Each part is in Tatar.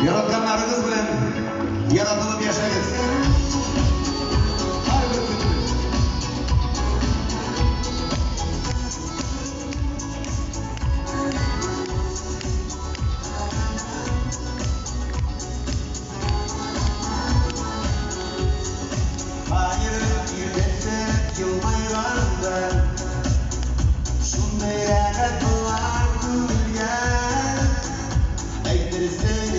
Яратканнарыгыз белән яратылып яшәгез. Һәрбер көнне. Аерып иртәсе елмайганда, шундый рәхәт була күңелгә. Әйтерсең,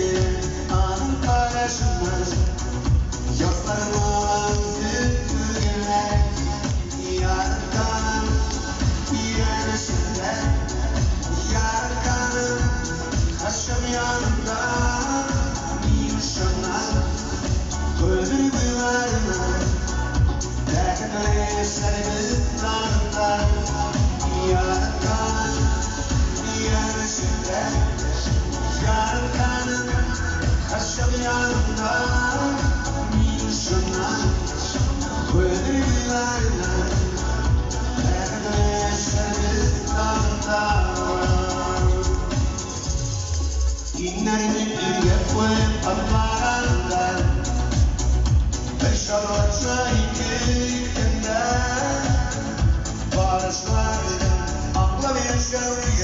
аның карашыннан ясармаган сөт түгелә. Яратканым янәшәдә, яратканым һәрчак янымда. Мин ышанам, гомер буйларына бәхетле яшәрбез тагын да. Яратканым янәшәдә, яратканым һәрчак янымда. Мин ышанам, гомер буйларына бәхетле яшәрбез тагын да. Иңнәрне иңгә куеп атлаганда, бер шарлатса ике иткәндә, барышларны аңлап яшәү.